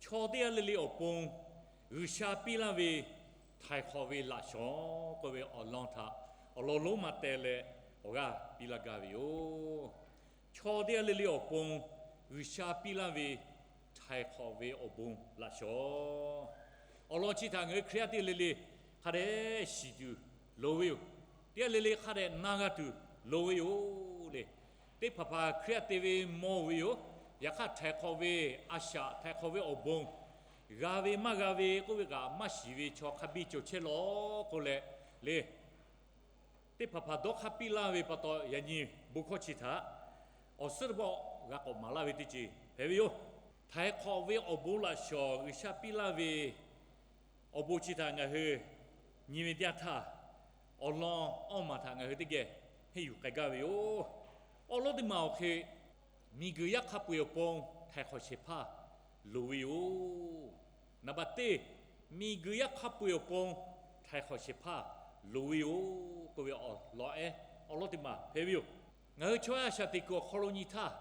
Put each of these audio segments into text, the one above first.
Chaw teˇ g'aˇ le le awˬ pon G'uiˬsha piˇ laˇ ve htaiˍ hk'awꞈ ve laꞈ shawnˍ k'oˆ ve awˬ lawn htaꞈ awˬ lawn lonˉ ma teh leh awˬ g'aˇ piˇ laˇ gaˇ ve yoˬ. Chaw teˇ g'aˇ le le awˬ pon G'uiˬsha piˇ laˇ ve htaiˍ hk'awꞈ ve awˬ bon laꞈ shawnˍ awˬ lawn chi htaꞈ ngaˬ hui Hkriꞈ yaˇ teˇ g'aˇ le le hk'a dehꞈ shiˍ tuˬ loˍ ve yoˬ. Teˇ g'aˇ le le hk'a dehꞈ na g'a tuˬ loˍ ve yoˬ le. Teˇ hpaˍ hpaˍ Hkriꞈ yaˇ te ve mawˬ ve yoˬ. Yaꞈ hk'aˇ htaiˍ hk'awꞈ ve a shaꞈ, htaiˍ hk'awꞈ ve awˬ bon g'a ve maˇ g'a ve k'oˆ ve kaꞈ maˇ shiˍ ve chaw hk'a biˇ cawˬ chehˇ law k'oˆ leh le, teˇ hpaˍ hpaˍ dawˇ hk'aˇ piˇ laˇ ve pa taw, yaꞈ nyi bon hkawˇ chi htaꞈ awˬ suhˉ teˇ pawˆ g'a k'awꞈ maˍ laˇ ve teˇ ceuˬ hpehꞈ ve yoˬ. Htaiˍ hk'awꞈ ve awˬ bon laꞈ shawnˍ G'uiˬsha piˇ laˇ ve awˬ bon chi htaꞈ ngaˬ hui nyi ve teˇ yanˇ htaˇ, awˬ lawn awˇ maˬ htaꞈ ngaˬ hui teˇ geh henˇ yuˬ k'ai gaˇ ve yoˬ. Awˉ lawˉ teˇ maˬ awˬ hk'e, miˬguiˬ yaˇ hk'a peu-eˬ awˬ pon htaiˍ hk'awꞈ shehˍ hpaˇ loˍ ve yoˬ. Naˍ baˬ teˇ, miˬguiˬ yaˇ hk'a peu-eˬ awˬ pon htaiˍ hk'awꞈ shehˍ hpaˇ loˍ ve yoˬ k'oˆ ve awˬ lawn ehˉ awˉ lawˉ teˇ maˬ hpehꞈ ve yoˬ. Ngaˬ hui chaw yaˇ a shaꞈ teꞈ kuiˬ awˬ hk'aw lo nyi htaˇ,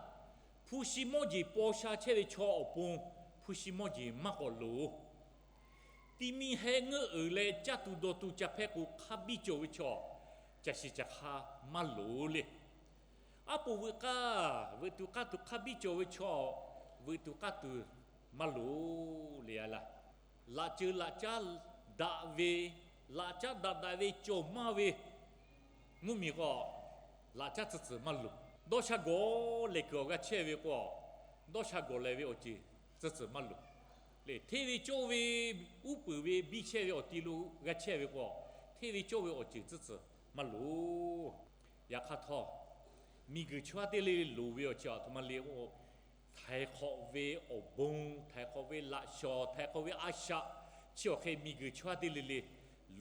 hpu shi mawˇ jeˬ paw sha chehˇ ve chaw awˬ pon hpu shi mawˇ jeˬ maˇ k'awꞈ loˍ. Ti mi heh ngeuˆ uiˍ leh caˇ tuˬ dawˬ tuˬ ca hpehˇ k'o hk'a biˇ cawˬ ve chaw caˬ shiˍ caˬ hk'a maˇ loˍ le. Aˉ poꞈ veuꞈ k'aˇ, veuꞈ tuˬ k'aˇ tuˬ hk'a biˇ cawˬ ve chaw veuꞈ tuˬ k'aˇ tuˬ maˇ loˍ le a laˇ. Laꞈ ceuˬ laꞈ caˉ daꞈ ve, laꞈ caˉ daꞈ daꞈ ve cawˬ maˇ ve mvuhˇmiˬ k'o, laꞈ caˉ tcuhˉ tcuhˉ maˇ loˍ. Dawˇ sha gawˬ lehˬ kuiˬ awˬ g'a chehˇ ve k'o, dawˇ sha gawˬ lehˬ ve awˬ ceuˬ tcuhˉ tcuhˉ maˇ loˍ le. Hteˇ ve cawˇ ve uˉ peunˍ ve biˇ chehˇ ve awˬ ti lo g'a chehˇ ve k'o, hteˇ ve cawˇ ve awˬ ceuˬ tcuhˉ tcuhˉ maˇ loˍ. Yaꞈ hk'aˇ htawˇ, miˬguiˬ chaw yaˇ teˇ g'aˇ le le loˍ ve awˬ ceuˬ a htoꞈ ma le k'o, htaiˍ hk'awꞈ ve awˬ bon, htaiˍ hk'awꞈ ve laꞈ shawnˍ, htaiˍ hk'awꞈ ve a shaꞈ, chi awˬ hk'e miˬguiˬ chaw yaˇ teˇ g'aˇ le le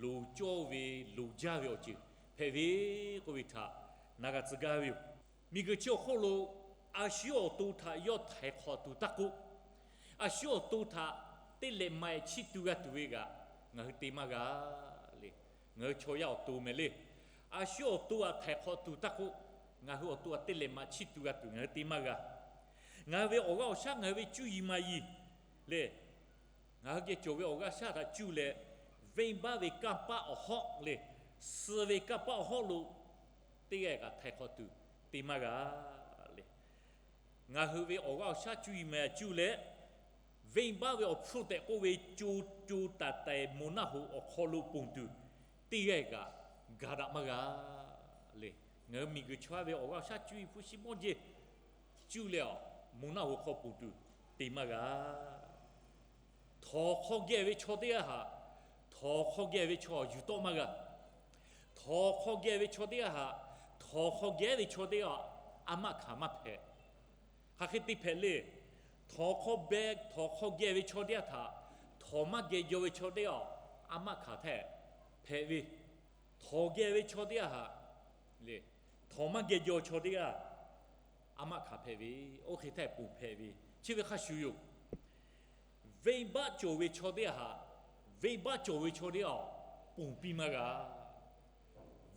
loˍ cawˇ ve loˍ jaˇ ve awˬ ceuˬ hpehꞈ ve k'oˆ ve htaꞈ na g'a tcuh gaˇ ve yoˬ. Miˬguiˬ chi awˬ hk'oˆ lo a shu awˬ to htaꞈ yawˇ htaiˍ hk'awꞈ tuˬ taˇ k'oˆ, a shu awˬ to htaꞈ teˇ lehꞈ maꞈ chiˇ tu g'a tuˬ ve kaꞈ ngaˬ hui te maˇ g'a le. Ngaˬ hui chaw yaˇ awˬ to mehˍ le. A shu awˬ to htaꞈ htaiˍ hk'awꞈ tuˬ taˇ k'oˆ, ngaˬ hui awˬ to htaꞈ teˇ lehꞈ maꞈ chiˇ tu g'a tuˬ ngaˬ hui te maˇ g'a. Ngaˬ hui ve awˬ g'aˇ awˬ shaˉ ngaˬ hui ve cuˇ yiˍ maˍ yiˍ le. Ngaˬ hui geh cawˬ ve awˬ g'aˇ shaˉ htaꞈ cuˇ leh, venˇbaˆ ve kanˇ paˆ awˬ hawˆ le, suh ve kanˇ paˆ awˬ hawˆ lo teˇ g'aˇ kaꞈ htaiˍ hk'awꞈ tuˬ te maˇ g'a le. Ngaˬ hui ve awˬ g'aˇ awˬ shaˉ cuˇ yiˍ maˍ cuˇ leh, venˇbaˆ ve awˬ hpfuhˇ tehꞈ k'oˆ ve co co taiˍ taiˍ moˬ naˆ hoꞈ awˬ hk'aw lo ponˬ tuˬ teˇ g'aˇ kaꞈ ga daꞈ maˇ g'a le. Ngaˬ hui miˬguiˬ chaw yaˇ ve awˬ g'aˇ awˬ shaˉ cuˇ yiˍ hpu shi mawˇ jeˬ cuˇ leh a, moˬ naˆ hoꞈ hk'aw ponˬ tuˬ te maˇ g'a. Htawnˍ hk'aw geh ve chaw teˇ g'aˇ htaꞈ htawnˍ hk'aw geh ve chaw yuˬ tawˆ maˇ g'a. Htawnˍ hk'aw geh ve chaw teˇ g'aˇ htaꞈ htawnˍ hk'aw geh ve chaw teˇ g'aˇ a maˆ hkanˍ maˇ hpehꞈ. Hk'aˬ hk'e te hpehꞈ le. Htawnˍ hk'aw beh htawnˍ hk'aw geh ve chaw teˇ g'aˇ htaꞈ htawnˍ maˇ geh jaw ve chaw teˇ g'aˇ a maˆ hkanˍ htaˇ hpehꞈ ve. Htawnˍ geh ve chaw teˇ g'aˇ htaꞈ le, htawnˍ maˇ geh jaw chaw teˇ g'aˇ a maˆ hkanˍ hpehꞈ ve, oˇ hk'e htaˇ ponˬ hpehꞈ ve, chi ve hk'a shuˍ yoˬ. Venˇbaˆ cawˬ ve chaw teˇ g'aˇ htaꞈ venˇbaˆ cawˬ ve chaw teˇ g'aˇ ponˬ piˇ maˇ g'a.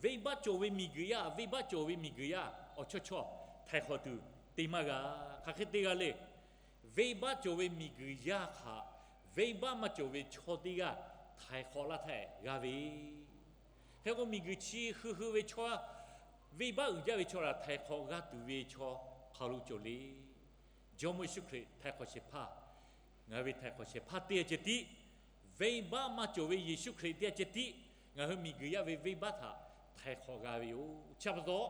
Venˇbaˆ cawˬ ve miˬguiˬ yaˇ, venˇbaˆ cawˬ ve miˬguiˬ yaˇ awˬ chawˇ chawˇ htaiˍ hk'awꞈ tuˬ te maˇ g'a. Hk'aˬ hk'e te g'a le. Venˇbaˆ cawˬ ve miˬguiˬ yaˇ htaꞈ venˇbaˆ maˇ cawˬ ve chaw teˇ g'aˇ htaiˍ hk'awꞈ laˇ htaˇ g'a ve, hk'e k'o miˬguiˬ chi hui hui ve chaw, venˇbaˆ uiˍ jaˇ ve chaw htaꞈ htaiˍ hk'awꞈ g'a tuˬ ve chaw hk'aˬ lo cawˬ le. Jawˇmawˇ Yeˍsuˆ Hkriꞈ htaiˍ hk'awꞈ shehˍ hpaˇ, ngaˬ hui ve htaiˍ hk'awꞈ shehˍ hpaˇ teˇ g'aˇ ceh tiˉ, venˇbaˆ maˇ cawˬ ve Yeˍsuˆ Hkriꞈ teˇ g'aˇ ceh tiˉ ngaˬ hui miˬguiˬ yaˇ ve venˇbaˆ htaꞈ htaiˍ hk'awꞈ g'a ve yoˬ. Chi pa taw,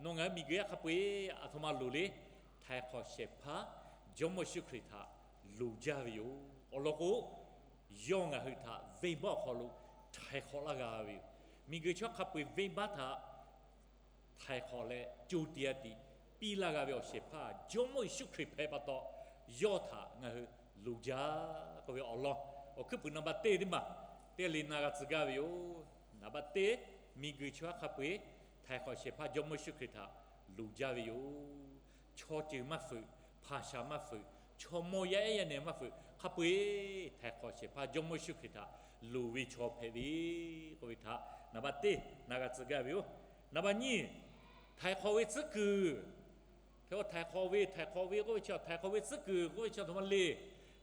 nawˬ ngaˬ hui miˬguiˬ yaˇ hk'a peu-eˬ a htoꞈ ma loˍ le. Htaiˍ hk'awꞈ shehˍ hpaˇ Jawˇmawˇ Yeˍsuˆ Hkriꞈ htaꞈ loˍ jaˇ ve yoˬ. Awˬ lawn k'o, yawˇ ngaˬ hui htaꞈ venˇbaˆ awˬ hk'aw lo htaiˍ hk'awꞈ laˇ g'a ve yoˬ. Miˬguiˬ chaw hk'a peu-eˬ venˇbaˆ htaꞈ htaiˍ hk'awꞈ leh co tiꞈ a tiꞈ piˇ laˇ g'a ve awˬ shehˍ hpaˇ Jawˇmawˇ Yeˍsuˆ Hkriꞈ hpehꞈ pa taw, yawˇ htaꞈ ngaˬ hui loˍ jaˇ k'oˆ ve awˬ lawn awˬ hkuiˉ puiˍ naˍ baˆ teˇ teˇ maˬ teˇ le na g'a tcuh gaˇ ve yoˬ. Naˍ baˆ teˇ, miˬguiˬ chaw hk'a peu-eˬ htaiˍ hk'awꞈ shehˍ hpaˇ Jawˇmawˇ Yeˍsuˆ Hkriꞈ htaꞈ loˍ jaˇ ve yoˬ. Chaw ceuˬ maˇ fuiꞈ, hpaˍ shaˍ maˇ fuiꞈ, chaw mawˇ yaˇ ehˉ yaˇ nehˬ maˇ fuiꞈ, hk'a peu-eˬ htaiˍ hk'awꞈ shehˍ hpaˇ Jawˇmawˇ Yeˍsuˆ Hkriꞈ htaꞈ loˍ ve chaw hpehꞈ ve k'oˆ ve htaꞈ naˍ baˆ teˇ na g'a tcuh gaˇ ve yoˬ. Naˍ baˆ nyiˇ, htaiˍ hk'awꞈ ve tcuhˉ kuiˬ. Hk'e k'o htaiˍ hk'awꞈ ve, htaiˍ hk'awꞈ ve k'oˆ ve chi, htaiˍ hk'awꞈ ve tcuhˉ kuiˬ k'oˆ ve chi a htoꞈ ma le.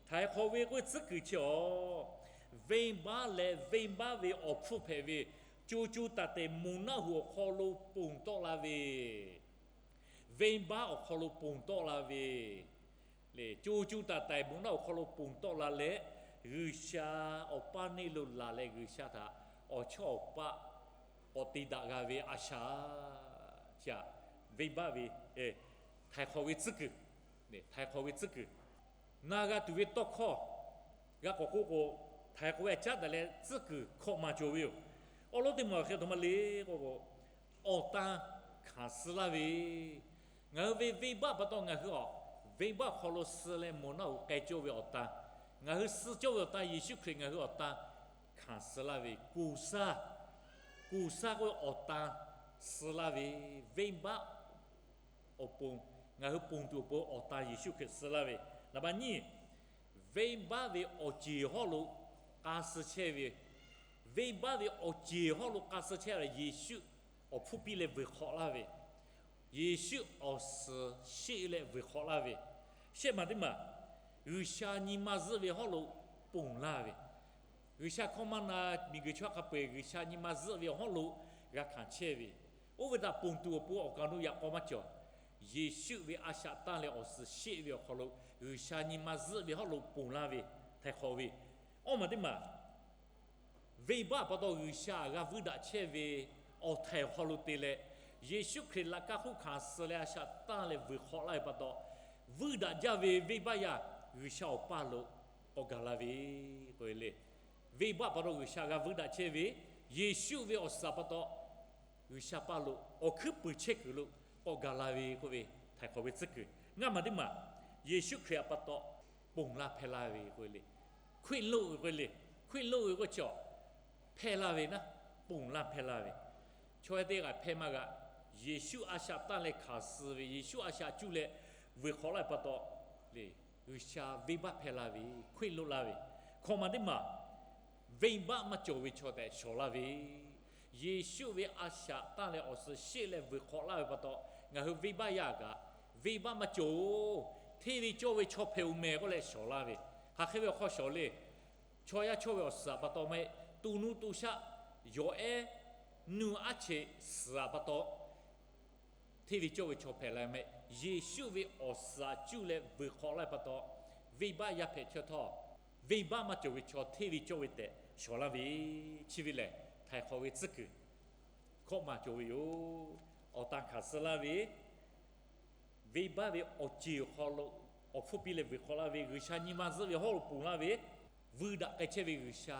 Htaiˍ hk'awꞈ ve k'oˆ ve tcuhˉ kuiˬ chi awˬ, venˇbaˆ leh venˇbaˆ ve awˬ hpfuhˇ hpehꞈ ve, co co taiˍ taiˍ moˬ naˆ hoꞈ awˬ hk'aw lo ponˬ tawˆ la ve, venˇbaˆ awˬ hk'aw lo ponˬ tawˆ la ve, co co taiˍ taiˍ moˬ naˆ awˬ hk'aw lo ponˬ tawˆ la leh, G'uiˬsha awˬ paˇ neˇ lo laˬ leh G'uiˬsha htaꞈ awˬ chawˇ awˬ paˆ k'awꞈ te daꞈ g'a ve a shaꞈ, venˇbaˆ ve htaiˍ hk'awꞈ ve tcuhˉ kuiˬ, htaiˍ hk'awꞈ ve tcuhˉ kuiˬ. Na g'a tuˬ ve tawˇ hkawˇ g'a k'awꞈ k'oˆ k'o, htaiˍ hk'awꞈ ve a caˉ daꞈ leh tcuhˉ kuiˬ hkawꞈ maˍ cawˬ ve yoˬ. Awˬ lawn teˇ maˬ awˬ hk'e htoꞈ ma le k'oˆ k'o, awˬ tan hkanˍ suh laˇ ve, ngaˬ hui ve venˇbaˆ pa taw ngaˬ hui awˬ, venˇbaˆ hk'aw lo suh leh moˬ naˆ hoꞈ k'ai cawˇ ve awˬ tan, ngaˬ hui suh cawˇ ve awˬ tan Yeˍsuˆ Hkriꞈ ngaˬ hui awˬ tan hkanˍ suh laˇ ve, kuˬ saˇ, kuˬ saˇ k'oˆ ve awˬ tan suh laˇ ve, venˇbaˆ awˬ pon, ngaˬ hui ponˬ tuˬ awˬ pon awˬ tan Yeˍsuˆ Hkriꞈ suh laˇ ve. Naˍ baˆ nyiˇ, venˇbaˆ ve awˬ ceˬ hawˉ lo k'a suh chehˇ ve, venˇbaˆ ve awˬ ceˬ hawˉ lo k'a suh chehˇ ve Yeˍsuˆ awˬ hpfuhˇ piˇ leh vuiˬ hk'awꞈ laˇ ve, Yeˍsuˆ awˬ suhˍ sheˆ leh vuiˬ hk'awꞈ laˇ ve, shehˆ maˬ teˇ maˬ G'uiˬsha nyi ma zuhˆ ve hawˉ lo ponˬ laˇ ve, G'uiˬsha hkawˇ maˇ na, miˬguiˬ chaw hk'a peu-eˬ G'uiˬsha nyi ma zuhˆ ve awˬ hawˉ lo g'a hkanˍ chehˇ ve, oˇ ve htaꞈ ponˬ tuˬ awˬ pon awˬ kaˍ awˬ nu yaꞈ k'aw maˇ cawˬ. Yeˍsuˆ ve a shaꞈ tanˇ leh awˬ suhˍ sheˆ ve awˬ hk'aw lo G'uiˬsha nyi ma zuhˆ ve hawˉ lo ponˬ laˇ ve, htaiˍ hk'awꞈ ve. Awˇ maˬ teˇ maˬ venˇbaˆ pa taw G'uiˬsha g'a vuiˇ daꞈ chehˇ ve awˬ htaiˍ awˬ hk'aw lo te leh, Yeˍsuˆ Hkriꞈ laꞈ kaˇ hk'oˆ hkanˍ suh leh a shaꞈ tanˇ leh vuiˬ hk'awꞈ laˇ ve pa taw, vuiˇ daꞈ jaˇ ve venˇbaˆ yaˇ G'uiˬsha awˬ paˇ lo k'awꞈ gaˬ la ve k'oˆ ve le. Venˇbaˆ pa taw G'uiˬsha g'a vuiˇ daꞈ chehˇ ve, Yeˍsuˆ ve awˬ suhˍ pa taw G'uiˬsha paˇ lo awˬ hkuiˉ puiˍ chehˇ kuiˬ lo k'awꞈ gaˬ la ve k'oˆ ve, htaiˍ hk'awꞈ ve tcuhˉ kuiˬ. Ngaˇ maˬ teˇ maˬ Yeˍsuˆ Hkriꞈ pa taw ponˬ laˇ hpehˇ laˇ ve k'oˆ ve le. Hkuiˆ loˆ ve k'oˆ ve le. Hkuiˆ loˆ ve k'oˆ chi awˬ, hpehˇ laˇ ve naˉ, ponˬ laˇ hpehˇ laˇ ve. Chaw yaˇ teˇ g'aˇ hpehˇ maˇ g'a. Yeˍsuˆ a shaꞈ tanˇ leh hkanˍ suh ve, Yeˍsuˆ a shaꞈ cuˇ leh vuiˬ hk'awꞈ laˇ ve pa taw le, G'uiˬsha venˇbaˆ hpehˇ laˇ ve, hkuiˆ loˆ laˇ ve. Hkawꞈ maˬ teˇ maˬ venˇbaˆ maˇ cawˬ ve chaw tehꞈ shawˍ laˇ ve, Yeˍsuˆ ve a shaꞈ tanˇ leh awˬ suhˍ sheˆ leh vuiˬ hk'awꞈ laˇ ve pa taw, ngaˬ hui venˇbaˆ yaˇ kaꞈ venˇbaˆ maˇ cawˬ-oˬ, hteˇ ve cawˇ ve chaw hpehꞈ-oˬ mehˍ k'oˆ leh shawˍ laˇ ve. Hk'aˬ hk'e ve awˬ hk'aw shawˍ le. Chaw yaˇ chawˇ ve awˬ suhˍ pa taw maˇ heˆ, to nuˇ to shaˆ, yawˬ ehˉ nuˇ aˉ cheꞈ suhˍ pa taw hteˇ ve cawˇ ve chaw hpehꞈ la mehˍ. Yeˍsuˆ ve awˬ suhˍ cuˇ leh vuiˬ hk'awꞈ laˇ ve pa taw, venˇbaˆ yaˇ hpehꞈ chehˇ htawˇ, venˇbaˆ maˇ cawˬ ve chaw hteˇ ve cawˇ ve tehꞈ shawˍ laˇ ve, chi ve lehˬ htaiˍ hk'awꞈ ve tcuhˉ kuiˬ hkawꞈ maˬ cawˬ ve yoˬ. Awˬ tan hkanˍ suh laˇ ve, venˇbaˆ ve awˬ ceˬ awˬ hk'aw lo awˬ hpfuhˇ piˇ leh vuiˬ hk'awꞈ laˇ ve, G'uiˬsha nyi ma zuhˆ ve hawˉ lo ponˬ laˇ ve, vuiˇ daꞈ k'ai chehˇ ve G'uiˬsha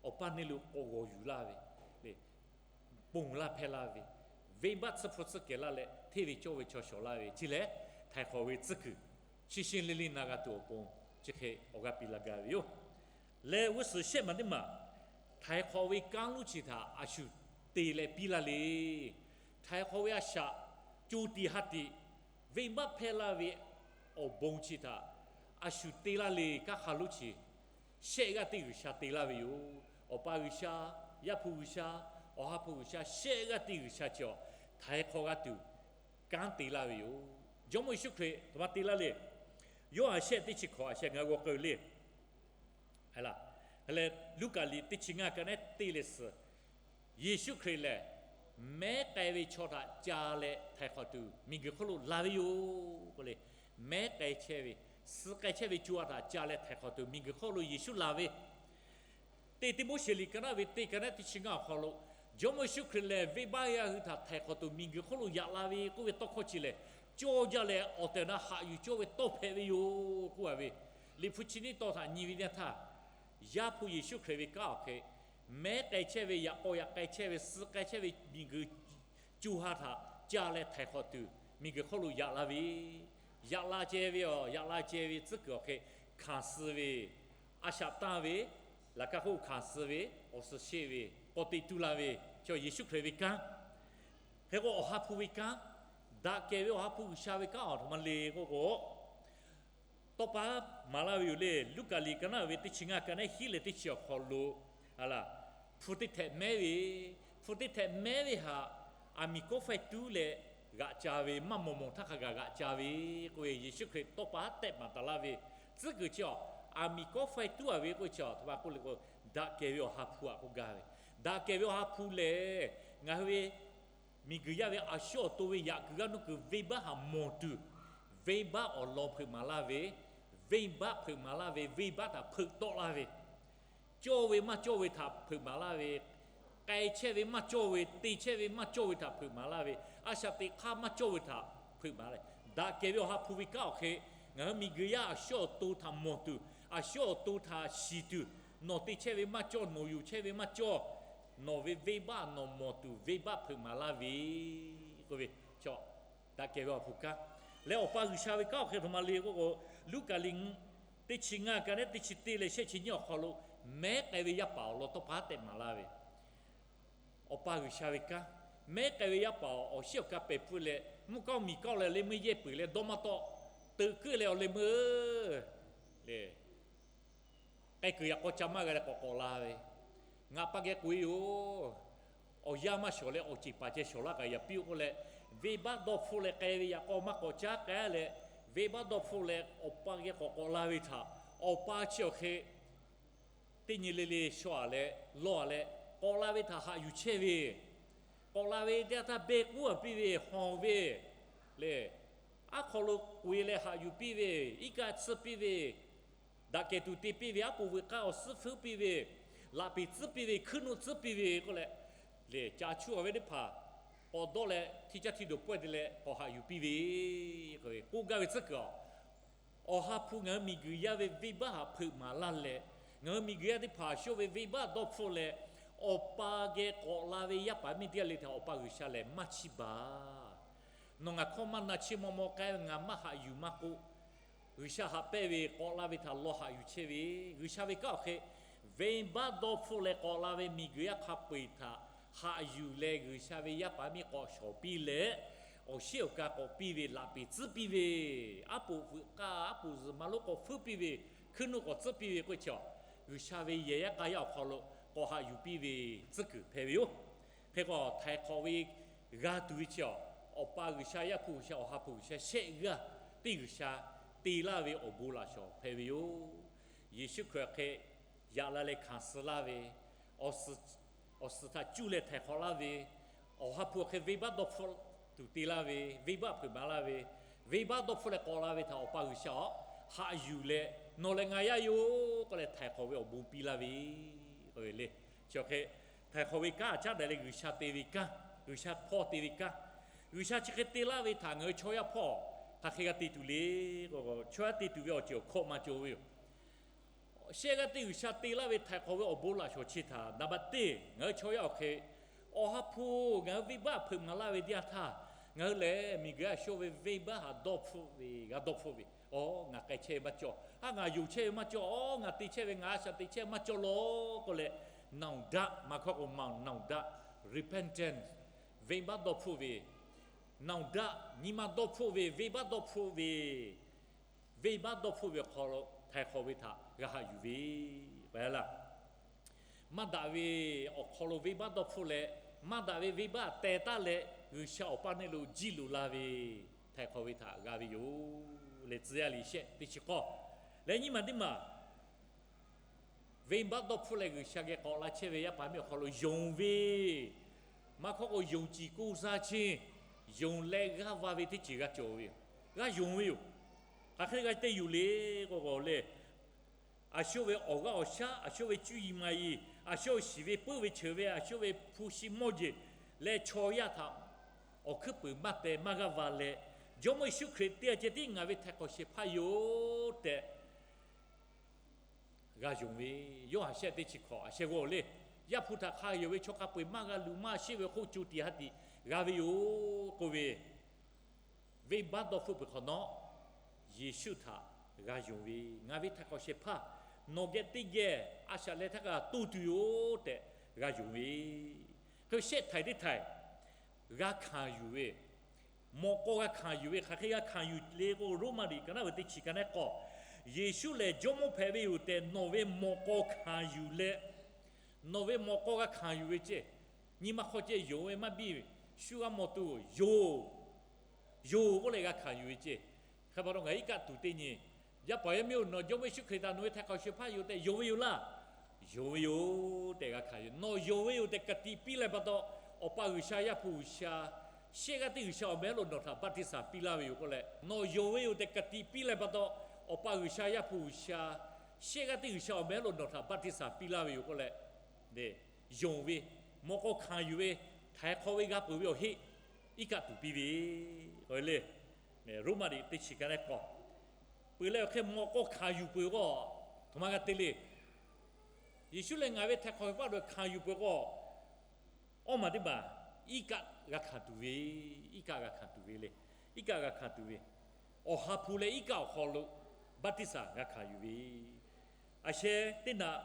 awˬ paˇ neˇ lo k'awꞈ g'awˬ yuˬ laˇ ve, ponˬ laˇ hpehˇ laˇ ve, venˇbaˆ tsuhˇ hpu tsuhˇ kehˬ laˇ leh hteˇ ve cawˇ ve chaw shawˍ laˇ ve, chi lehˬ htaiˍ hk'awꞈ ve tcuhˉ kuiˬ. Chi shinˉ le le na g'a tuˬ awˬ pon chi hk'e awˬ g'aˇ piˇ laˇ gaˇ ve yoˬ. Leh g'uˇ suhˍ shehˆ maˬ teˇ maˬ htaiˍ hk'awꞈ ve kanˉ lonˉ chi htaꞈ a shu te leh piˇ laˇ le. Htaiˍ hk'awꞈ ve a shaꞈ co tiꞈ ha tiꞈ venˇbaˆ hpehˇ laˇ ve awˬ bon chi htaꞈ a shu te laˇ le. Kanˉ hk'a lonˉ chi shehˆ g'aˇ teˇ G'uiˬsha te laˇ ve yoˬ. Awˬ pa G'uiˬsha, Yaˇ hpu G'uiˬsha, Awˬ ha hpu G'uiˬsha, shehˆ g'aˇ teˇ G'uiˬsha chi awˬ htaiˍ hk'awꞈ g'a tuˬ kanˉ te laˇ ve yoˬ. Jawˇmawˇ Yeˍsuˆ Hkriꞈ htoꞈ ma te laˇ le. Yoˇhanˬ shehˆ teˇ chi hkawꞈ a sheh ngaˬ hui g'aw k'ai-o le. Leh Luˉkaꞈ liꞈ teˇ chi ngaˇ ka neˉ teˇ leh suhˍ, Yeˍsuˆ Hkriꞈ lehˬ mehˉ k'ai ve chaw htaꞈ ca leh htaiˍ hk'awꞈ tuˬ miˬguiˬ hk'oˆ lo laˬ ve yoˬ k'oˆ le. Mehˉ k'ai chehˇ ve, suh k'ai chehˇ ve co ha htaꞈ ca leh htaiˍ hk'awꞈ tuˬ miˬguiˬ hk'oˆ lo Yeˍsuˆ laˬ ve, teˇ Tiˆmoˉseˍ liꞈ ka naˉ ve teˇ ka naˉ teˇ chi ngaˇ awˬ hk'aw lo, Jawˇmawˇ Yeˍsuˆ Hkriꞈ lehˬ venˇbaˆ yaˇ hui htaꞈ htaiˍ hk'awꞈ tuˬ miˬguiˬ hk'oˆ lo yaꞈ la ve k'oˆ ve tawˇ hkawˇ chi lehˬ, cawˇ jaˇ leh awˬ tehˬ awˬ na haꞈ yuˬ cawˇ ve tawˇ hpehꞈ ve yoˬ k'oˆ a ve, Liꞈ hpu chi nyiˇ taw htaꞈ nyi ve teˇ yanˇ htaˇ, Yaˇ hpu Yeˍsuˆ Hkriꞈ ve kanˉ awˬ hk'e, mehˉ k'ai chehˇ ve, yaꞈ k'aw yaꞈ k'ai chehˇ ve, suh k'ai chehˇ ve miˬguiˬ co ha htaꞈ ca leh htaiˍ hk'awꞈ tuˬ miˬguiˬ hk'oˆ lo yaꞈ la ve, yaꞈ la ceh ve, yaꞈ la ceh ve tcuhˉ kuiˬ awˬ hk'e hkanˍ suh ve, a shaꞈ tanˇ ve, laꞈ ka hk'oˆ hkanˍ suh ve, awˬ suhˍ sheˆ ve, k'awꞈ teꞈ tu la ve, chaw Yeˍsuˆ Hkriꞈ ve kanˉ. Hk'e k'o Awˬ ha hpu ve kanˉ, daꞈ kehˬ ve Awˬ ha hpu G'uiˬsha ve kanˉ awˬ htoꞈ ma le k'oˆ k'o, tawˇ pa maˍ laˇ ve yoˬ le. Luˉkaꞈ liꞈ ka naˉ ve teˇ chi ngaˇ ka naˉ hiˉ leh teˇ chi awˬ hk'aw lo, a laˬ, hpu teˇ htehꞈ mehˉ ve, hpu teˇ htehꞈ mehˉ ve htaꞈ aˬ miˍ kawˆ faiˇ tuˉ leh g'aꞈ ca ve, maˇ mawˬ mawˬ htaˇ hk'a gaˬ g'aꞈ ca ve k'oˆ ve, Yeˍsuˆ Hkriꞈ tawˇ pa haˉ tehˆ maˍ taˍ laˇ ve tcuhˉ kuiˬ chi awˬ, Aˬ miˍ kawˆ faiˇ tuˉ a ve k'oˆ ve chi a htoꞈ ma k'oˆ le k'o, daꞈ kehˬ ve Awˬ ha hpu aꞈ k'oˆ gaˇ ve. Daꞈ kehˬ ve Awˬ ha hpu lehˬ, ngaˬ hui ve miˬguiˬ yaˇ ve a shu awˬ to ve yaꞈ kuiˬ g'aˇ nuˇ kuiˬ venˇbaˆ htaꞈ mawˬ tuˬ, venˇbaˆ awˬ lawn hpeuꞈ maˍ laˇ ve, venˇbaˆ hpeuꞈ maˍ laˇ ve, venˇbaˆ htaꞈ hpeuꞈ tawˆ laˇ ve, cawˇ ve maˇ cawˇ ve htaꞈ hpeuꞈ maˍ laˇ ve, k'ai chehˇ ve maˇ cawˇ ve, te chehˇ ve maˇ cawˇ ve htaꞈ hpeuꞈ maˍ laˇ ve, a shaꞈ teꞈ hk'aˇ maˇ cawˇ ve htaꞈ hpeuꞈ maˍ laˇ ve, daꞈ kehˬ ve Awˬ ha hpu ve kanˉ awˬ hk'e, ngaˬ hui miˬguiˬ yaˇ a shu awˬ to htaꞈ mawˬ tuˬ, a shu awˬ to htaꞈ shiˍ tuˬ, nawˬ te chehˇ ve maˇ cawˇ, nawˬ yonˍ chehˇ ve maˇ cawˇ, nawˬ ve venˇbaˆ nawˬ mawˬ tuˬ venˇbaˆ hpeuꞈ maˍ laˇ ve k'oˆ ve, daꞈ kehˬ ve Awˬ ha hpu kanˉ leh Awˬ pa G'uiˬsha ve kanˉ awˬ hk'e htoꞈ ma le k'oˆ k'o, Luˉkaꞈ liꞈ teˇ chi ngaˇ ka neˉ teˇ chi teˇ leh shehˆ chi nyiˇ awˬ hk'aw lo mehˉ k'ai ve yaˇ paˍ awˬ lawn tawˇ pa haˉ tehꞈ maˍ laˇ ve, Awˬ pa G'uiˬsha ve kanˉ, mehˉ k'ai ve yaˇ paˍ awˬ shiˉ awˬ ka pehˬ pfuhˇ leh mvuhˇ kawˆ miˬ kawˆ leh leh meuˇ yehˇ peuˬ leh dawˇ maˇ tawˆ, teuꞈ keuˆ leh awˬ leh meuˇ le k'ai kuiˬ yaꞈ k'aw ca maˇ g'a leh k'awꞈ k'awꞈ la ve, Ngaˬ pa geh k'oꞈ e yoˬ. Awˬ yanˇ maˇ shawˍ leh awˬ ceˬ paˍ ceh shawˍ laˇ kaꞈ yaꞈ piˇ-oˆ k'oˆ leh, venˇbaˆ dawˇ hpfuhˆ leh k'ai ve yaꞈ k'aw maˇ k'awꞈ caˉ k'ai leh, venˇbaˆ dawˇ hpfuhˆ leh Awˬ pa geh k'awꞈ k'awꞈ la ve htaꞈ Awˬ pa chi awˬ hk'e teˇ nyi le le shaw-a leh lawˇ-a leh k'awꞈ la ve htaꞈ haꞈ yuˬ chehˇ ve, k'awꞈ la ve teˇ yanˇ htaˇ beh k'uˉ-a piˇ ve hawˬ ve le, aˉ hk'aw lo k'oꞈ e leh haꞈ yuˬ piˇ ve, iˉ kaˆ tsuhˇ piˇ ve, daꞈ kehˬ tuˬ te piˇ ve, aˉ poꞈ veuꞈ k'aˇ awˬ suhˉ feuˉ piˇ ve, laꞈ peˍ tcuhˉ piˇ ve, hkuiˉ nuˆ tcuhˉ piˇ ve k'oˆ leh, le ca chu awˬ ve teˇ hpaˍ k'awꞈ dawˆ leh hti caˇ hti dawˬ pawehˇ te leh k'awꞈ haꞈ yuˬ piˇ ve k'oˆ gaˇ ve tcuhˉ kuiˬ a, Awˬ ha hpu ngaˬ hui miˬguiˬ yaˇ ve venˇbaˆ htaꞈ hpeuꞈ maˍ laˇ leh, ngaˬ hui miˬguiˬ yaˇ teˇ hpaˍ shawˇ ve venˇbaˆ dawˇ hpfuhˆ leh, Awˬ pa geh k'awꞈ la ve yaˇ paˍ miˇ teˇ g'aˇ le htaꞈ Awˬ pa G'uiˬsha lehˬ maˇ chiˇ baˬ. Nawˬ ngaˬ hkawˇ maˇ na chiˇ maw maw k'ai ve, ngaˬ maˇ haꞈ yuˬ maˇ k'oˆ, G'uiˬsha haꞈ pehnˇ ve k'awꞈ la ve htaꞈ lawˇ haꞈ yuˬ chehˇ ve, G'uiˬsha ve kanˉ awˬ hk'e, venˇbaˆ dawˇ hpfuhˆ leh k'awꞈ la ve miˬguiˬ yaˇ hk'a peu-eˬ htaꞈ haꞈ yuˬ leh G'uiˬsha ve yaˇ paˍ miˇ k'awꞈ shawˍ piˇ leh, awˬ shiˉ awˬ ka k'awꞈ piˇ ve, laꞈ peˍ tcuhˉ piˇ ve, aˉ poꞈ veuꞈ k'aˇ aˉ poꞈ zuhˬ ma lonˉ k'awꞈ feuˉ piˇ ve, hkuiˉ nuˆ k'awꞈ tcuhˉ piˇ ve k'oˆ chi a, G'uiˬsha ve yehˬ yaˇ k'a yaˇ awˬ hk'aw lo k'awꞈ haꞈ yuˬ piˇ ve tcuhˉ kuiˬ hpehꞈ ve yoˬ. Hk'e k'o htaiˍ hk'awꞈ ve g'a tuˬ ve chi a, Awˬ pa G'uiˬsha, Yaˇ hpu G'uiˬsha, Awˬ ha hpu G'uiˬsha shehˆ g'aˇ teˇ G'uiˬsha te laˇ ve awˬ bon laꞈ shawˍ hpehꞈ ve yoˬ. Yeˍsuˆ Hkriꞈ hk'e yaꞈ la leh hkanˍ suh laˇ ve, awˬ suhˍ htaꞈ cuˇ leh htaiˍ hk'awꞈ laˇ ve, Awˬ ha hpu awˬ hk'e venˇbaˆ dawˇ hpfuhˆ tuˬ te laˇ ve, venˇbaˆ hpeuꞈ maˍ laˇ ve, venˇbaˆ dawˇ hpfuhˆ leh k'awꞈ la ve htaꞈ Awˬ pa G'uiˬsha a haꞈ yuˬ leh, nawˬ lehˬ ngaˬ yaˇ yoˬ k'oˆ leh htaiˍ hk'awꞈ ve awˬ bon piˇ laˇ ve, le. Chi awˬ hk'e htaiˍ hk'awꞈ ve kanˉ a caˉ daꞈ leh G'uiˬsha te ve kanˉ, G'uiˬsha hpawˇ te ve kanˉ, G'uiˬsha chi hk'e te laˇ ve htaꞈ ngaˬ hui chaw yaˇ hpawˇ hk'aˬ hk'e g'a te tuˬ le. Chaw yaˇ te tuˬ ve awˬ ceuˬ awˬ hkawˇ maˇ cawˬ ve yoˬ. Shehˆ g'aˇ teˇ G'uiˬsha te laˇ ve htaiˍ hk'awꞈ ve awˬ bon laꞈ shawˍ chi htaꞈ naˍ baˆ teˇ ngaˬ hui chaw yaˇ awˬ hk'e, Awˬ ha hpu ngaˬ hui venˇbaˆ hpeuꞈ maˍ laˇ ve teˇ yanˇ htaˇ, ngaˬ hui lehˬ miˬguiˬ yaˇ shawˇ ve venˇbaˆ htaꞈ dawˇ hpfuhˆ ve, g'a dawˇ hpfuhˆ ve, Awˬ, ngaˬ k'ai chehˇ ve maˇ cawˇ, a, ngaˬ yonˍ chehˇ ve maˇ cawˇ, Awˬ, ngaˬ te chehˇ ve ngaˬ a shaꞈ teꞈ chehˇ ve maˇ cawˇ law k'oˆ leh, naoˍ daˆ, maˇ hkawˇ k'o maoˬ naoˍ daˆ, repentance, venˇbaˆ dawˇ hpfuhˆ ve, naoˍ daˆ, nyi ma dawˇ hpfuhˆ ve, venˇbaˆ dawˇ hpfuhˆ ve, venˇbaˆ dawˇ hpfuhˆ ve awˬ hk'aw lo htaiˍ hk'awꞈ ve htaꞈ g'a haꞈ yuˬ ve, k'ai laˇ. Maˇ daꞈ ve awˬ hk'aw lo venˇbaˆ dawˇ hpfuhˆ leh, maˇ daꞈ ve venˇbaˆ teh taˉ leh G'uiˬsha awˬ paˇ neˇ lo jiˇ loꞈ la ve htaiˍ hk'awꞈ ve htaꞈ g'a ve yoˬ. Leh tcuh yaˇ liꞈ shehˆ teˇ chi k'awˇ leh nyiˇ maˬ teˇ maˬ venˇbaˆ dawˇ hpfuhˆ leh G'uiˬsha geh k'awꞈ la chehˇ ve yaˇ paˍ miˇ awˬ hk'aw lo yonˍ ve, maˇ hkawˇ k'o yonˍ ciˍ koˇ zaˇ chehˇ, yonˍ leh g'aˇ va ve teˇ ceuˬ g'a cawˬ ve yoˬ. G'a yonˍ ve yoˬ. Hk'aˬ hk'e g'a te yuˬ le k'o k'o le, a shu ve awˬ g'aˇ awˬ shaˉ, a shu ve cuˇ yiˍ maˍ yiˍ, a shu shiˍ ve puiˉ ve cheuˬ ve, a shu ve hpu shi mawˇ jeˬ leh chaw yaˇ htaꞈ awˬ hkuiˉ puiˍ maˇ teh maˇ g'aˇ va leh, Jawˇmawˇ Yeˍsuˆ Hkriꞈ te a ceh tiˉ ngaˬ ve htaiˍ hk'awꞈ shehˍ hpaˇ yoˬ tehꞈ g'a yonˍ ve, Yoˇhanˬ shehˆ teˇ chi hkawꞈ a sheh g'awˇ le, Yaˇ hpu htaꞈ hk'a yonˍ ve chaw hk'a peu-eˬ maˇ g'a luˬ maˇ sheˆ ve hk'oˆ co tiꞈ ha tiꞈ g'a ve yoˬ k'oˆ ve, venˇbaˆ dawˇ hpfuhˆ peuˬ hk'awꞈ nawˉ, Yeˍsuˆ htaꞈ g'a yonˍ ve, ngaˬ ve htaiˍ hk'awꞈ shehˍ hpaˇ nawˬ geh teˇ geh a shaꞈ leh htaˇ kaꞈ toˇ tuˬ yoˬ tehꞈ g'a yonˍ ve, hk'e shehˆ htaiˍ teˇ htaiˍ g'a hkanˍ yuˬ ve, mawꞈ k'aw g'a hkanˍ yuˬ ve, hk'aˬ hk'e g'a hkanˍ yuˬ le k'o, Roˉmaꞈ liꞈ ka naˉ ve teˇ chi ka naˉ k'awˇ, Yeˍsuˆ lehˬ Jawˇmawˇ hpehꞈ ve yoˬ tehꞈ nawˬ ve mawꞈ k'aw hkanˍ yuˬ leh, nawˬ ve mawꞈ k'aw g'a hkanˍ yuˬ ve ceˇ. Nyi ma hk'aw ceh yonˍ ve maˇ biˇ ve, shu g'a mawˬ tuˬ yoˬ, yoˬ k'oˆ leh g'a hkanˍ yuˬ ve ceˇ. Hk'e pa taw ngaˬ iˉ kaˆ tuˬ teˇ nyi Yaˇ paˍ yaˇ miˇ-oˬ, nawˬ Jawˇmawˇ Yeˍsuˆ Hkriꞈ htaꞈ nawˬ ve htaiˍ hk'awꞈ shehˍ hpaˇ yoˬ tehꞈ yonˍ ve yoˬ laˇ. Yonˍ ve yoˬ tehꞈ g'a hkanˍ yuˬ. Nawˬ yonˍ ve yoˬ tehꞈ ka tiꞈ piˇ leh pa taw, Awˬ pa G'uiˬsha Yaˇ hpu G'uiˬsha, shehˆ g'aˇ teˇ G'uiˬsha awˬ meh lo nawˬ htaꞈ baˆtiˆsaˬ piˇ laˇ ve yoˬ k'oˆ leh, nawˬ yonˍ ve yoˬ tehꞈ ka tiꞈ piˇ leh pa taw, Awˬ pa G'uiˬsha Yaˇ hpu G'uiˬsha, shehˆ g'aˇ teˇ G'uiˬsha awˬ meh lo nawˬ htaꞈ baˆtiˆsaˬ piˇ laˇ ve yoˬ k'oˆ leh, yonˍ ve, mawꞈ k'aw hkanˍ yuˬ ve, htaiˍ hk'awꞈ ve g'a peuˬ ve awˬ heˆ iˉ kaˆ tuˬ piˇ ve le. Roˉmaꞈ liꞈ teˇ chi ka leh k'awꞈ peuˬ leh awˬ hk'e mawꞈ k'aw hkanˍ yuˬ peuˬ k'o, aˬ htoꞈ ma g'a te le. Yeˍsuˆ lehˬ ngaˬ ve htaiˍ hk'awꞈ ve paˆ lo hkanˍ yuˬ peuˬ k'o, awˇ maˬ teˇ maˬ iˉ kaˆ g'a hkanˍ tuˬ ve, iˉ kaˆ g'a hkanˍ tuˬ ve le. Iˉ kaˆ g'a hkanˍ tuˬ ve, Awˬ ha hpu leh iˉ kaˆ awˬ hk'aw lo baˆtiˆsaˬ g'a hkanˍ yuˬ ve, a sheh teˇ naꞈ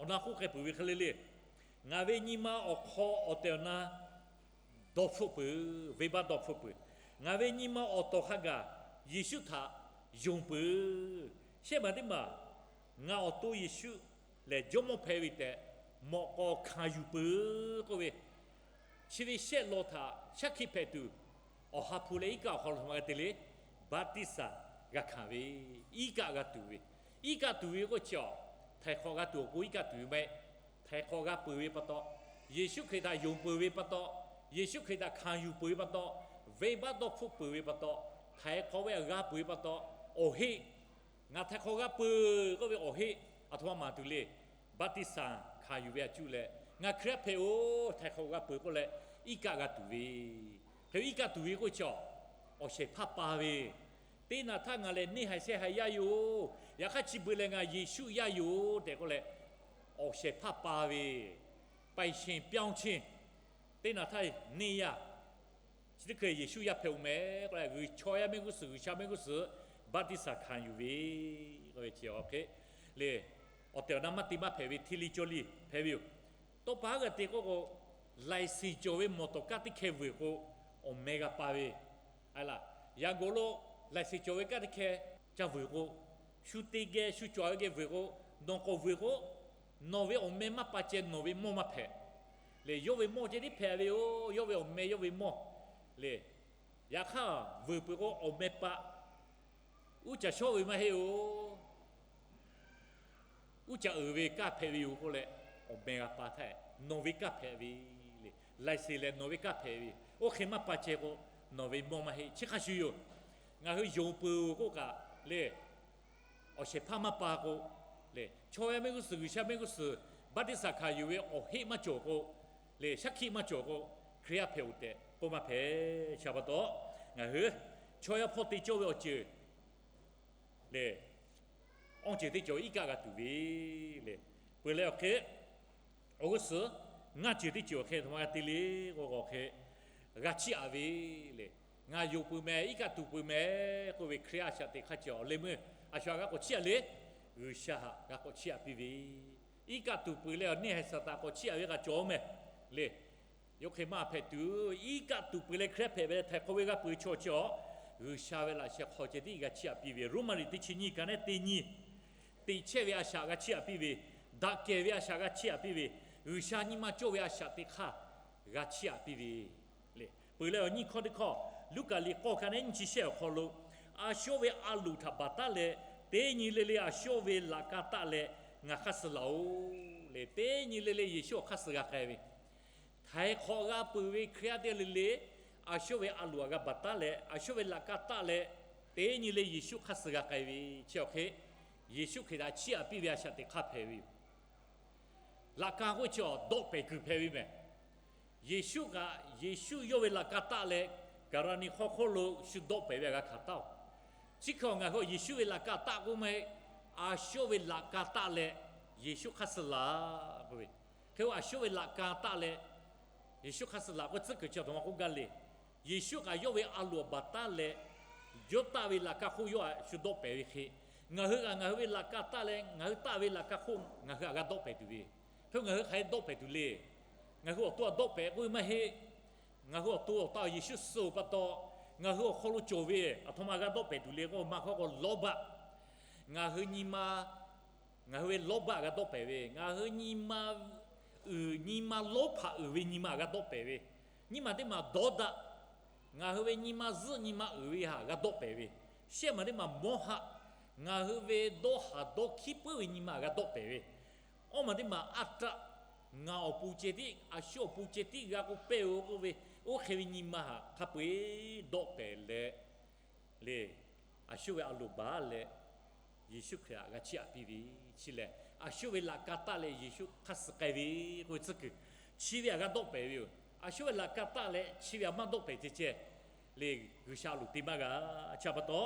awˬ na k'oˆ k'ai peuˬ ve hk'e le le. Ngaˬ ve nyi ma awˬ hk'aw awˬ tehˬ awˬ na dawˇ hpfuhˆ peuˬ, venˇbaˆ dawˇ hpfuhˆ peuˬ. Ngaˬ ve nyi ma awˬ tawˍ hk'a gaˬ Yeˍsuˆ htaꞈ yonˍ peuˬ. Shehˆ maˬ teˇ maˬ, ngaˬ awˬ to Yeˍsuˆ lehˬ Jawˇmawˇ hpehꞈ ve tehꞈ mawꞈ k'aw hkanˍ yuˬ peuˬ k'oˆ ve, chi ve shehˆ law htaꞈ shaˉ hkiˆ hpehꞈ tuˬ, Awˬ ha hpu leh iˉ kaˆ awˬ hk'aw lo htoꞈ ma g'a te le, baˆtiˆsaˬ g'a hkanˍ ve, iˉ kaˆ g'a tuˬ ve. Iˉ kaˆ tuˬ ve k'oˆ chi a, htaiˍ hk'awꞈ g'a tuˬ awˬ pon iˉ kaˆ tuˬ ve maˇ heˆ. Htaiˍ hk'awꞈ g'a peuˬ ve pa taw, Yeˍsuˆ Hkriꞈ htaꞈ yonˍ peuˬ ve pa taw, Yeˍsuˆ Hkriꞈ htaꞈ hkanˍ yuˬ peuˬ ve pa taw, venˇbaˆ dawˇ hpfuhˆ peuˬ ve pa taw, htaiˍ hk'awꞈ ve g'a peuˬ ve pa taw, awˬ heˆ ngaˬ htaiˍ hk'awꞈ g'a peuˬ k'oˆ ve awˬ heˆ aˬ htoꞈ ma maˍ tuˬ le. Baˆtiˆsaˬ hkanˍ yuˬ ve a cuˇ leh, ngaˬ Hkriꞈ yaˇ hpehꞈ-oˬ, htaiˍ hk'awꞈ g'a peuˬ k'oˆ leh, iˉ kaˆ g'a tuˬ ve. Hk'e iˉ kaˆ tuˬ ve k'oˆ chi a, awˬ shehˍ hpaˇ pa ve, teˇ naꞈ htaˇ ngaˬ lehˬ neˇ haiˬ sheh haiˬ yaˇ yoˬ, yaꞈ hk'aˇ chi beuꞈ lehˬ ngaˬ Yeˍsuˆ yaˇ yoˬ tehꞈ k'oˆ leh, awˬ shehˍ hpaˇ pa ve, ပိုင်ရှင်ပြောင်းခြင်း, teˇ naꞈ htaˇ neˇ yaˇ, chi teˇ hkui Yeˍsuˆ yaˇ hpehꞈ-oˬ meh k'oˆ leh, G'uiˬsha chaw yaˇ mehˆ g'uˇ suhˍ, G'uiˬsha mehˆ g'uˇ suhˍ baˆtiˆsaˬ hkanˍ yuˬ ve, k'oˆ ve chi awˬ hk'e le. Awˬ tehˬ awˬ na maˇ te maˇ hpehꞈ ve, hteˇ liˇ cawˇ liˇ hpehꞈ ve yoˬ. Tawˇ pa haˉ g'a te k'oˆ k'o, လိုင်စင် cawˬ ve mawˬ tawˍ kaˇ teˇ hkeh vuiˬ k'o, awˬ meh g'a pa ve, a laˬ, Yangon lo လိုင်စင် cawˬ ve kaˇ teˇ hkeh ca vuiˬ k'o, shu te geh shu cawˬ ve geh vuiˬ k'o, nawˬ k'awꞈ vuiˬ k'o, nawˬ ve awˬ meh maˇ pa ceh nawˬ ve mawˇ maˇ hpehꞈ le. Yawˇ ve mawˇ ceh tiˉ hpehꞈ ve yoˬ. Yawˇ ve awˬ meh yawˇ ve mawˇ le. Yaꞈ hk'aˇ vuiˬ peuˬ k'o awˬ meh pa, uˉ caˬ shawˉ ve maˇ heˆ-oˬ. Uˉ caˬ uiˍ ve kaˇ hpehꞈ ve yoˬ k'oˆ leh, awˬ meh g'a pa htaˇ, nawˬ ve kaˇ hpehꞈ ve le. လိုင်စင် lehˬ nawˬ ve kaˇ hpehꞈ ve, oˇ hk'e maˇ pa ceh k'o, nawˬ ve mawˇ maˇ heˆ. Chi hk'a shuˍ yoˬ. Ngaˬ hui yonˍ peuˬ k'oˆ kaꞈ le, awˬ shehˍ hpaˇ maˇ pa k'o le, chaw yaˇ mehˆ g'uˇ suhˍ, G'uiˬsha mehˆ g'uˇ suhˍ baˆtiˆsaˬ hkanˍ yuˬ ve awˬ heˆ maˇ cawˬ k'o le, shaˉ hkiˆ maˇ cawˬ k'o, Hkriꞈ yaˇ hpehꞈ-oˬ tehꞈ k'oˆ maˇ hpehꞈ. Chi pa taw, ngaˬ hui chaw yaˇ hpawˇ te cawˇ ve awˬ ceuˬ le, awˇ ceuˬ teˇ ceuˬ iˉ kaˆ g'a tuˬ ve le. Peuˬ leh awˬ hk'e, awˬ g'uˇ suhˍ ngaˇ ceuˬ teˇ ceuˬ awˬ hk'e htoꞈ ma g'a te le k'o, awˬ hk'e g'a chiˇ aꞈ ve le. Ngaˬ yonˍ peuˬ meh, iˉ kaˆ tuˬ peuˬ meh k'oˆ ve Hkriꞈ yaˇ a shaꞈ teꞈ hk'aˇ cawˬ leh meuˇ a shu htaꞈ g'a k'awꞈ chiˇ aꞈ le. G'uiˬsha htaꞈ g'a k'awꞈ chiˇ aꞈ piˇ ve, iˉ kaˆ tuˬ peuˬ leh awˬ neˇ haiˬ Saˍtanˍ k'awꞈ chiˇ aꞈ ve k'a cawˬ meh le. Yawˇ hk'e maˇ hpehꞈ tuˬ, iˉ kaˆ tuˬ peuˬ leh Hkriꞈ yaˇ hpehꞈ ve htaiˍ hk'awꞈ ve g'a peuˬ chaw chi a, G'uiˬsha ve laꞈ sheh hk'aw ceh tiˉ g'a chiˇ aꞈ piˇ ve. Roˉmaꞈ liꞈ teˇ chi nyiˇ ka neˉ teˇ nyiˇ, teꞈ chehˇ ve a shaꞈ g'a chiˇ aꞈ piˇ ve, daꞈ kehˬ ve a shaꞈ g'a chiˇ aꞈ piˇ ve, G'uiˬsha nyi ma cawˇ ve a shaꞈ teꞈ hk'aˇ g'a chiˇ aꞈ piˇ ve le. Peuˬ leh awˬ nyiˇ hkawˇ teˇ hkawˇ, Luˉkaꞈ liꞈ k'awˇ ka neˉ nyiˇ chi shehˆ awˬ hk'aw lo, a shawˉ ve a loˍ htaꞈ baˬ taˉ leh, teˇ nyi le le a shawˉ ve laꞈ ka taˆ leh ngaˬ hk'aˇ suh laˬ-oˬ le. Teˇ nyi le le Yeˍsuˆ awˬ hk'aˇ suh g'a k'ai ve, htaiˍ hk'awꞈ g'a peuˬ ve Hkriꞈ yaˇ teˇ g'aˇ le le, a shawˉ ve a loˍ htaꞈ g'a baˬ taˉ leh, a shawˉ ve laꞈ ka taˆ leh, teˇ nyi le Yeˍsuˆ hk'aˇ suh g'a k'ai ve, chi awˬ hk'e Yeˍsuˆ Hkriꞈ htaꞈ chiˇ aꞈ piˇ ve a shaꞈ teꞈ hk'aˇ hpehꞈ ve yoˬ. Laꞈ ka k'oˆ chi awˬ dawˆ pehˍ kuiˬ hpehꞈ ve mehˬ. Yeˍsuˆ kaꞈ, Yeˍsuˆ yawˇ ve laꞈ ka taˆ leh, Gaˍraˍniˍ hk'aw hk'oˆ lo shu dawˆ pehˍ ve a g'a hkanˍ taˉ-oˬ. Chi hk'e Yeˍsuˆ ve laꞈ ka taˆ k'oˆ maˇ heˆ, a shawˉ ve laꞈ ka taˆ leh Yeˍsuˆ hk'aˇ suh laˬ k'oˆ ve. Hk'e k'o a shawˉ ve laꞈ ka taˆ leh Yeˍsuˆ hk'aˇ suh laˬ k'oˆ tcuhˉ kuiˬ chi aˬ htoꞈ ma k'oˆ gaˇ le. Yeˍsuˆ kaꞈ yawˇ ve a loˍ htaꞈ baˬ taˉ leh, yawˇ taˆ ve laꞈ ka hk'oˆ yawˇ htaꞈ shu dawˆ pehˍ ve hk'e, ngaˬ hui kaꞈ ngaˬ hui ve laꞈ ka taˆ leh ngaˬ hui taˆ ve laꞈ ka hk'oˆ ngaˬ hui htaꞈ g'a dawˆ pehˍ tuˬ ve. Hk'e ngaˬ hui hk'aˬ hk'e dawˆ pehˍ tuˬ le. Ngaˬ hui awˬ to htaꞈ dawˆ pehˍ k'oˆ ve maˇ heˆ. Ngaˬ hui awˬ to awˬ ta Yeˍsuˆ suh-oˬ pa taw, ngaˬ hui awˬ hk'aw lo cawˬ ve aˬ htoꞈ ma g'a dawˆ pehˍ tuˬ le k'o, maˇ hk'aw k'o lawˇ baˆ. Ngaˬ hui nyi ma, ngaˬ hui ve lawˇ baˆ g'a dawˆ pehˍ ve, ngaˬ hui nyi ma uiˍ, nyi ma lawˇ hpaꞈ uiˍ ve nyi ma g'a dawˆ pehˍ ve, nyiˇ maˬ teˇ maˬ dawˇ daꞈ, ngaˬ hui ve nyi ma zuhˆ nyi ma uiˍ ve htaꞈ g'a dawˆ pehˍ ve, shehˆ maˬ teˇ maˬ mawˇ haˆ, Ngaˬ hui ve dawˇ haˍ dawˇ hkiˉ puiˉ ve nyi ma g'a dawˆ pehˍ ve, awˇ maˬ teˇ maˬ a taˆ, ngaˬ awˬ pon ceh tiˉ, a shu awˬ pon ceh tiˉ g'a k'oˆ pehˇ ve k'oˆ ve, oˇ hk'e ve nyi ma htaꞈ hk'a peu-eˬ dawˆ pehˍ leh, le, a shu ve a loˍ baˬ leh, Yeˍsuˆ Hkriꞈ htaꞈ g'a chiˇ aꞈ piˇ ve, chi lehˬ a shu ve laꞈ ka taˆ leh Yeˍsuˆ hk'aˇ suh k'ai ve k'oˆ ve tcuhˉ kuiˬ, chi ve htaꞈ g'a dawˆ pehˍ ve yoˬ. A shu ve laꞈ ka taˆ leh chi ve htaꞈ maˇ dawˆ pehˍ ceh ceh, le, G'uiˬsha loˍ te maˇ g'a. Chi pa taw,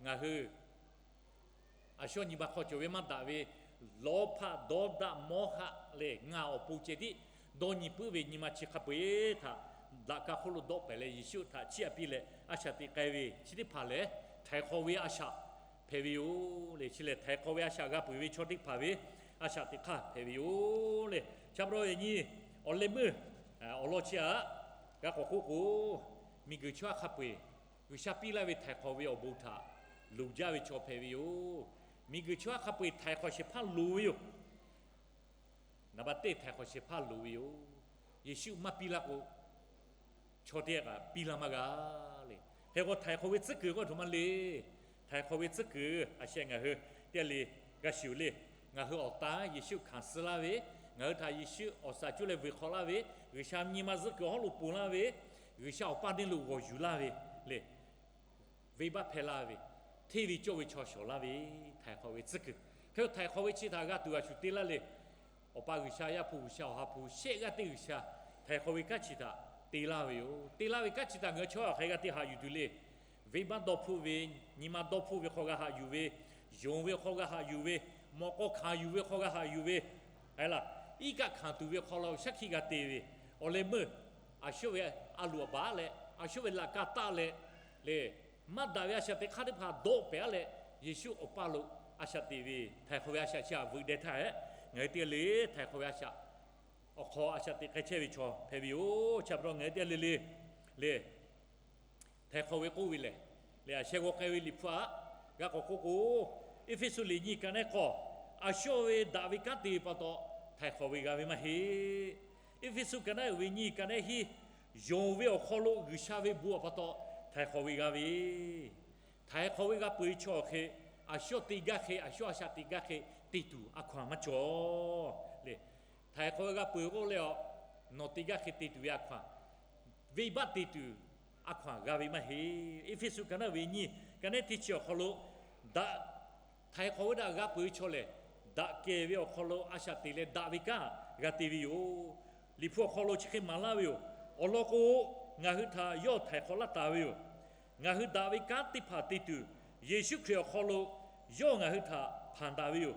ngaˬ hui a shu nyi ma hk'aw cawˬ ve maˇ daꞈ ve, lawˇ hpaˆ dawˇ daˆ mawˇ haˆ leh ngaˬ awˬ pon ceh tiˉ dawˇ nyi puiˉ ve nyi ma chi hk'a peu-eˬ htaꞈ laꞈ ka hk'oˆ lo dawˆ pehˍ leh Yeˍsuˆ htaꞈ chiˇ aꞈ piˇ leh a shaꞈ teꞈ k'ai ve chi teˇ hpaˍ lehˬ, htaiˍ hk'awꞈ ve a shaꞈ hpehꞈ ve yoˬ le. Chi lehˬ htaiˍ hk'awꞈ ve a shaꞈ g'a peuˬ ve chaw teˇ hpaˍ ve a shaꞈ teꞈ hk'aˇ hpehꞈ ve yoˬ le. Chi pa taw yaꞈ nyi awˬ leh meuˇ awˬ lawn chi aꞈ g'a k'awꞈ k'oˆ k'o, miˬguiˬ chaw yaˇ hk'a peu-eˬ G'uiˬsha piˇ laˇ ve htaiˍ hk'awꞈ ve awˬ bon htaꞈ loˍ jaˇ ve chaw hpehꞈ ve yoˬ. Miˬguiˬ chaw yaˇ hk'a peu-eˬ htaiˍ hk'awꞈ shehˍ hpaˇ loˍ ve yoˬ. Naˍ baˬ teˇ htaiˍ hk'awꞈ shehˍ hpaˇ loˍ ve yoˬ. Yeˍsuˆ maˇ piˇ laˇ k'o, chaw teˇ g'aˇ kaꞈ piˇ laˇ maˇ g'a le. Hk'e k'o htaiˍ hk'awꞈ ve tcuhˉ kuiˬ k'oˆ htoꞈ ma le. Htaiˍ hk'awꞈ ve tcuhˉ kuiˬ a sheh ngaˬ hui teˇ g'aˇ le g'a shiˍ le. Ngaˬ hui awˬ tan Yeˍsuˆ hkanˍ suh laˇ ve, ngaˬ hui htaꞈ Yeˍsuˆ awˬ shaˍ cuˇ leh vuiˬ hk'awꞈ laˇ ve, G'uiˬsha nyi ma zuhˆ kuiˬ awˬ hawˉ lo ponˬ laˇ ve, G'uiˬsha awˬ paˇ neˇ lo g'awˬ yuˬ laˇ ve le. Venˇbaˆ hpehˇ laˇ ve, hteˇ ve cawˇ ve chaw shawˍ laˇ ve, htaiˍ hk'awꞈ ve tcuhˉ kuiˬ. Hk'e htaiˍ hk'awꞈ ve chi htaꞈ g'a tuˬ g'a shuˍ te laˇ le. Awˬ pa G'uiˬsha, Yaˇ hpu G'uiˬsha, Awˬ ha hpu shehˆ g'aˇ teˇ G'uiˬsha htaiˍ hk'awꞈ ve kanˉ chi htaꞈ te laˇ ve yoˬ. Te laˇ ve kanˉ chi htaꞈ ngaˬ hui chaw hk'aˬ hk'e g'a te haꞈ yuˬ tuˬ le. Venˇbaˆ dawˇ hpfuhˆ ve, nyi ma dawˇ hpfuhˆ ve hk'aw g'a haꞈ yuˬ ve, yonˍ ve hk'aw g'a haꞈ yuˬ ve, mawꞈ k'aw hkanˍ yuˬ ve hk'aw g'a haꞈ yuˬ ve, a laˬ, iˉ kaˆ hkanˍ tuˬ ve hk'aw lo shaˉ hkiˆ g'a te ve, awˬ leh meuˇ a shu ve a loˍ a baˬ leh, a shu ve laꞈ ka taˆ leh, le, maˇ daꞈ ve a shaꞈ teꞈ hk'aˇ teˇ hpaˍ dawˆ pehˍ a leh, Yeˍsuˆ awˬ paˇ lo a shaꞈ teꞈ ve htaiˍ hk'awꞈ ve a shaꞈ chi htaꞈ veuꞈ deh htaˇ hehꞈ, ngaˬ hui teˇ g'aˇ le htaiˍ hk'awꞈ ve a shaꞈ awˬ hk'aw a shaꞈ teꞈ k'ai chehˇ ve chaw hpehꞈ ve yoˬ. Chi pa taw ngaˬ hui teˇ g'aˇ le le, le, htaiˍ hk'awꞈ ve k'oˆ ve lehˬ, le, a sheh g'aw k'ai ve Liꞈ hpu aꞈ g'a k'awꞈ k'oˆ k'o, Eˇfeˇsuꞈ liꞈ nyiˇ ka nehˉ k'awˇ, a shu ve daꞈ ve kanˉ te ve pa taw htaiˍ hk'awꞈ ve g'a ve maˇ heˆ. Eˇfeˇsuꞈ ka nehˉ uiˍ ve nyiˇ ka nehˉ hiˉ, yonˍ ve awˬ hk'aw lo G'uiˬsha ve bon awˬ pa taw htaiˍ hk'awꞈ ve g'a ve, htaiˍ hk'awꞈ ve g'a peuˬ ve chaw hk'e, a shu te gaˇ hk'e, a shu a shaꞈ te gaˇ hk'e te tuˬ a hkaw-anˬ maˇ cawˬ le. Htaiˍ hk'awꞈ ve g'a peuˬ k'oˆ leh a, nawˬ te gaˇ hk'e te tuˬ ve a hkaw-anˬ, venˇbaˆ te tuˬ a hkaw-anˬ g'a ve maˇ heˆ. Eˇfeˇsuꞈ ka nehˉ uiˍ ve nyiˇ ka nehˉ teˇ chi awˬ hk'aw lo, daꞈ, htaiˍ hk'awꞈ ve htaꞈ g'a peuˬ ve chaw lehˬ, daꞈ kehˬ ve awˬ hk'aw lo a shaꞈ teꞈ leh daꞈ ve kanˉ g'a te ve yoˬ. Liꞈ hpu awˬ hk'aw lo chi hk'e maˍ laˇ ve yoˬ. Awˬ lawn k'o, ngaˬ hui htaꞈ yawˇ htaiˍ hk'awꞈ laˇ taˍ ve yoˬ. Ngaˬ hui daꞈ ve kanˉ teˇ hpaˍ te tuˬ, Yeˍsuˆ Hkriꞈ awˬ hk'aw lo yawˇ ngaˬ hui htaꞈ hpanˍ taˍ ve yoˬ.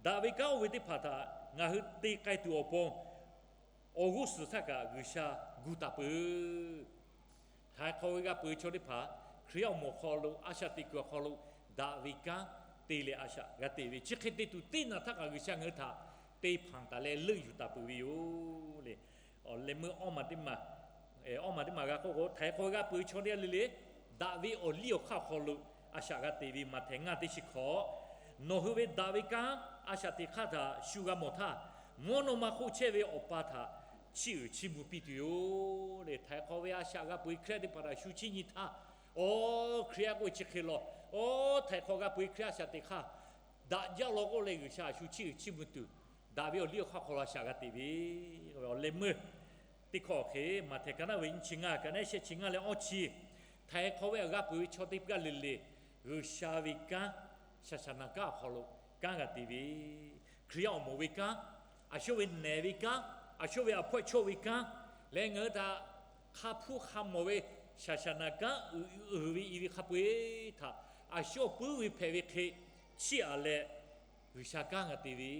Daꞈ ve kanˉ oˇ ve teˇ hpaˍ htaꞈ ngaˬ hui te k'ai tuˬ awˬ pon, awˬ g'uˇ suhˍ htaˇ kaꞈ G'uiˬsha gu taˍ peuˬ. Htaiˍ hk'awꞈ ve g'a peuˬ ve chaw teˇ hpaˍ, Hkriꞈ yaˇ awˬ moˍ awˬ hk'aw lo a shaꞈ teꞈ kuiˬ awˬ hk'aw lo daꞈ ve kanˉ te leh a shaꞈ g'a te ve, chi hk'e te tuˬ teˇ naˬ htaˇ kaꞈ G'uiˬsha ngaˬ hui htaꞈ te hpanˍ taˍ leh leuˆ yuˬ taˍ peuˬ ve yoˬ le. Awˬ leh meuˇ awˇ maˬ teˇ maˬ, awˇ maˬ teˇ maˬ g'a k'oˆ k'o, htaiˍ hk'awꞈ ve g'a peuˬ ve chaw teˇ g'aˇ le le, daꞈ ve awˬ liˇ awˬ hk'aˇ awˬ hk'aw lo a shaꞈ g'a te ve, Maꞈhtehˍ ngaˇ teˇ chi hkawꞈ, nawˬ hui ve daꞈ ve kanˉ a shaꞈ teꞈ hk'aˇ htaꞈ shu g'a mawˬ htaˇ, mvuhˇ naw ma hk'oˆ chehˇ ve Awˬ pa htaꞈ chiˇ uiˍ chiˇ mvuh piˇ tuˬ yoˬ le. Htaiˍ hk'awꞈ ve a shaꞈ g'a peuˬ ve Hkriꞈ yaˇ teˇ hpaˍ htaꞈ shu chiˇ nyi htaˇ, awˬ, Hkriꞈ yaˇ k'oˆ ve chi hk'e law, awˬ, htaiˍ hk'awꞈ g'a peuˬ ve Hkriꞈ yaˇ a shaꞈ teꞈ hk'aˇ daꞈ jaˇ law k'oˆ leh G'uiˬsha shu chiˇ uiˍ chiˇ mvuh tuˬ, daꞈ ve awˬ liˇ awˬ hk'aˇ hk'aw lo a shaꞈ g'a te ve, awˬ leh meuˇ teˇ hkawˇ hk'e, Maꞈhtehˍ ka nehˉ uiˍ ve nyiˇ chi ngaˇ ka nehˉ shehˆ chi ngaˇ leh awˇ chi, htaiˍ hk'awꞈ ve htaꞈ g'a peuˬ ve chaw teˇ g'aˇ le le, G'uiˬsha ve kanˉ, shaˍ shaˍ naˍ kanˉ awˬ hk'aw lo kanˉ g'a te ve, Hkriꞈ yaˇ awˬ moˍ ve kanˉ, a shu ve nehˬ ve kanˉ, a shu ve a hpawehˇ chawˇ ve kanˉ leh ngaˬ hui htaꞈ hk'a hpuˇ hk'a mawˬ ve shaˍ shaˍ naˍ kanˉ uiˍ uiˍ ve i ve hk'a peu-eˬ htaꞈ a shu puiˉ ve hpehꞈ ve hk'e chiˇ aꞈ leh, G'uiˬsha kanˉ g'a te ve,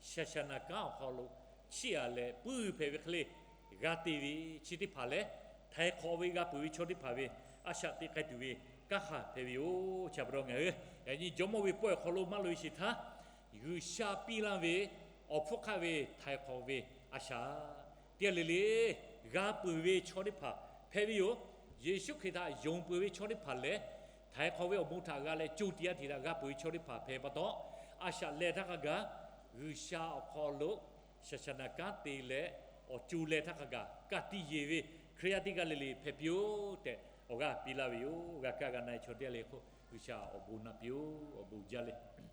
shaˍ shaˍ naˍ kanˉ awˬ hk'aw lo chiˇ aꞈ leh puiˉ ve hpehꞈ ve hk'e le g'a te ve, chi teˇ hpaˍ lehˬ, htaiˍ hk'awꞈ ve g'a peuˬ ve chaw teˇ hpaˍ ve a shaꞈ teꞈ k'ai tuˬ ve kanˉ hk'a hpehꞈ ve yoˬ. Chi pa taw ngaˬ hui yaꞈ nyi Jawˇmawˇ ve pawehˇ awˬ hk'aw lo maˇ loꞈ e sheˍ htaˇ, G'uiˬsha piˇ laˇ ve awˬ hpfuhˇ hk'aˆ ve htaiˍ hk'awꞈ ve a shaꞈ teˇ g'aˇ le le g'a peuˬ ve chaw teˇ hpaˍ hpehꞈ ve yoˬ. Yeˍsuˆ Hkriꞈ htaꞈ yonˍ peuˬ ve chaw teˇ hpaˍ lehˬ, htaiˍ hk'awꞈ ve awˬ bon htaꞈ g'a leh co tiꞈ yaˇ tiꞈ htaꞈ g'a peuˬ ve chaw teˇ hpaˍ hpehꞈ pa taw, a shaꞈ leh htaˇ hk'a gaˬ G'uiˬsha awˬ hk'aw lo shaˍ shaˍ naˍ kanˉ te leh awˬ co leh htaˇ hk'a gaˬ ka tiꞈ yeˬ ve Hkriꞈ yaˇ teˇ g'aˇ le le hpehꞈ piˇ-oˆ tehꞈ awˬ g'aˇ piˇ laˇ ve yoˬ. G'a kaˇ g'a na-e chaw teˇ g'aˇ le k'o, G'uiˬsha awˬ bon naˆ piˇ-oˬ. Awˬ bon jaˇ le.